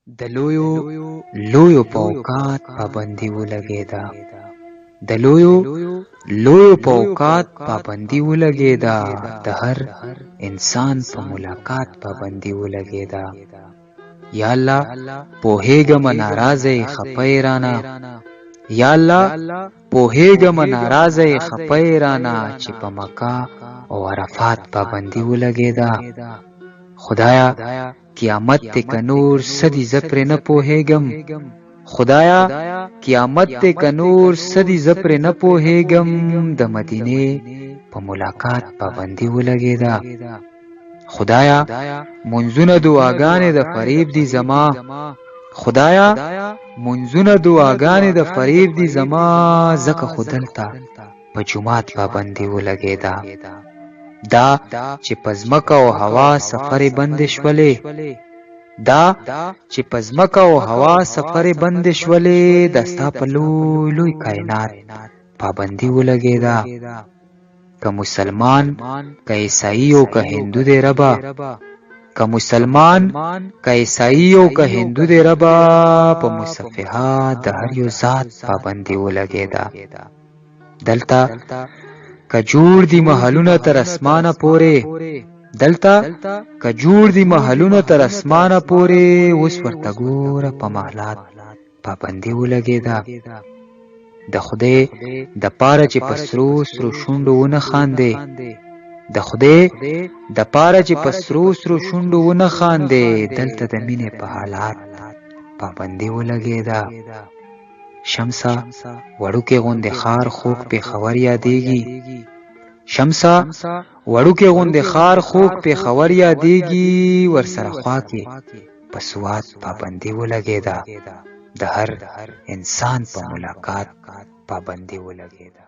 د لویو لویو په اوقات پابندي ولګېده. د لویو لویو په اوقات پابندي ولګېده. د هر انسان په ملاقات پابندي ولګېده. یا الله پوهېږمه ناراضه یې خپه یې رانه. یا الله پوهېږمه ناراضه یې خپه یې رانه چې په مکه او عرفات پابندي ولګېده. خدایه قیامت دی که نور څه دي زه پرې نه پوهېږم. خدایه قیامت دی که نور څه دي زه پرې نه پوهېږم. د مدینې په ملاقات پابندي ولګېده. خدایه منځونه دعاګانې د فریب دي زما. خدایه منځونه دعاګانې د فریب دي زما. ځکه خو دلته په جومات پابندي ولګېده. دا چې په ځمکه او هوا سفرې بندې شولې. دا چې په ځمکه او هوا سفرې بندې شولې. دا ستا په لوی لوی کاینات پابندي ولګېده. که مسلمان که عیسائی او که هندو دی ربه. که مسلمان که عیسائی او که هندو دی ربه. په مصفحه د هر یو ذات پابندي ولګېده. دلته که جوړ دي محلونه تر اسمانه پورې. دلته که جوړ دي محلونه تر اسمانه پورې. اوس ورته ګوره په محلات پابندي ولګېده. د خدای د پاره چې په سرو سرو شونډو ونه خاندې. د خدای د پاره چې په سرو سرو شونډو ونه خاندې. دلته د مینې په حالات پابندي ولګېده. شمسه وړوکی غوندې ښار خوږ پېښور یادېږي. شمسه وړوکی غوندې ښار خوږ پېښور یادېږي. ورسره خوا کې په سوات پابندي ولګېده. د هر انسان په ملاقات پابندي ولګېده.